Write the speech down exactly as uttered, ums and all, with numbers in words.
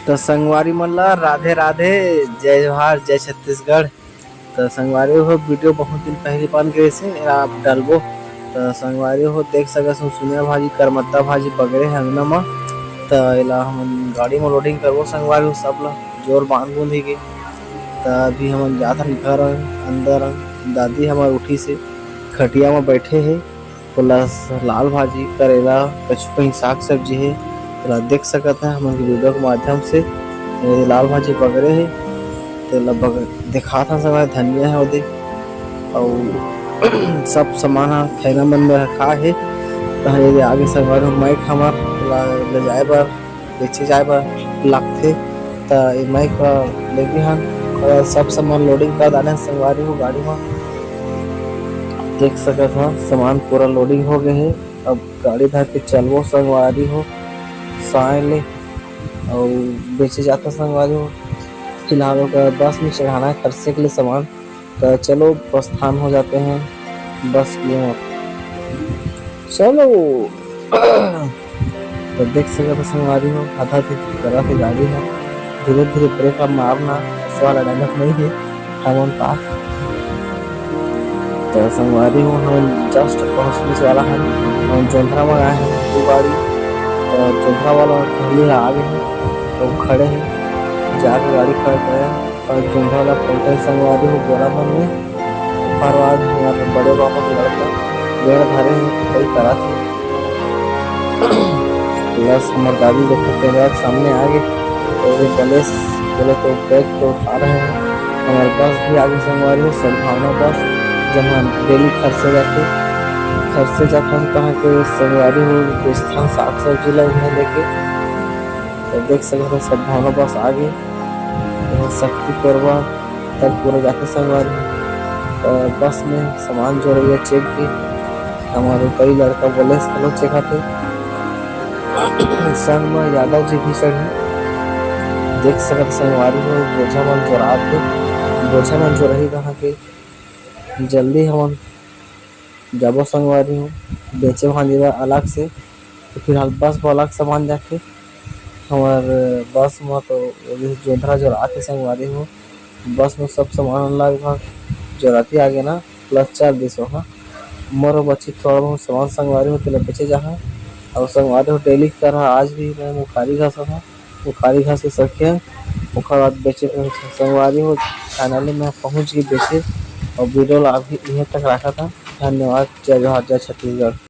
तो संगवारी मन ला राधे राधे, जय जोहार, जय छत्तीसगढ़। तो संगवारी हो, वीडियो बहुत दिन पहले बन गए से, एला आप डालबो। तो संगवारी हो, देख सकत हो, सुनिया भाजी, करमत्ता भाजी बगरे हे अंगना म। तो एला हमन गाड़ी म लोडिंग करबो संगवारी हो, सब ला जोर बांध बूंद ही के। तो अभी हमन जात हन घर अंदर, दादी हमर उठी से खटिया म बैठे हे। प्लस लाल भाजी, करेला, कछु कहीं साग सब्जी हे, तेला देख सकत हे हमन के वीडियो के माध्यम से। ये लाल भाजी बगरे हे, तेला बग-, देखात हन संगवारी, धनिया हे ओदे, अउ सब सामान ह थैला मन में रखा हे। तहाँ ये आगे संगवारी हो, माइक हमर ला ले जाए बर, बेचे जाए बर लगथे, त ये माइक ला लेगे हन अउ सब सामान लोडिंग कर डाले हन संगवारी हो गाड़ी म। देख सकत ह, सामान पूरा लोडिंग हो गए हे। अब गाड़ी धर के चलबो संगवारी हो, साय ले, अउ बेचे जाता संगवारी हो। फिलहाल ओकर बस में चढ़ाना है खरसे के लिए सामान। तो चलो, प्रस्थान हो जाते हैं बस की ओर। चलो। तो देख सकत हो संगवारी हो, आधा धीरे करत हे गाड़ी ह, धीरे धीरे ब्रेक ला मारना, बस वाला डायलॉग नहीं है। हमन पास। तो संगवारी हो, हमन just पहुँचने वाला हन। हमन जोंधरा में आए हन, दू गाड़ी। तो जोंधरा वाला पहले आ गए हन, तो खड़े हैं, जाके गाड़ी खड़ा करे हन। और जोंधरा वाला पहुँचे संगवारी हो, बोला मन में। ओकर बाद हमारे बड़े बाबा के लड़का बेड़ धरे हैं, कोई करा थे। प्लस हमर दादी देखो कैमरा के सामने आ गए, तो ये पुलिस बोले तो बैग तो उठा रहे हैं। हमारे बस भी आगे संगवारी हो, सद्भावना बस, जहाँ डेली खरसे जाके, खरसे जाके हम कहाँ के संगवारी हो, बेचथन साग सब्जी ला उन्हें लेके। तो देख सकते हो, सद्भावना बस आ गए, यहाँ शक्ति कोरबा तक पूरा जाके संगवारी हो। तो बस में सामान जोड़े चेक की, हमारे कई लड़का बोले घलो चेक आते। संग में यादव जी भी चढ़ी। देख सकत संगवारी हो, बोझा मन जोरात हे, बोझा मन जोरही कहाँ के। जल्दी हमन जाबो संगवारी हो, बेचे भांजे बर अलग से। तो फिलहाल बस में अलग सामान जाके, हमर बस में तो जोंधरा जोरात हे संगवारी हो। बस में सब सामान लगभग जोराती आ गए ना, प्लस चार दिस हो। मोर बची थोड़ा बहुत सामान संगवारी हो, तेला बेचे जाहा। और संगवारी हो, डेली की तरह आज भी मैं मुखारी घास था, मुखारी घास के सखिया, ओकर बाद बेचे के संगवारी हो। फाइनली मैं पहुंच गई बेचे, और वीडियो ला अभी इहें तक रखा था। धन्यवाद। जय जोहार, जय छत्तीसगढ़।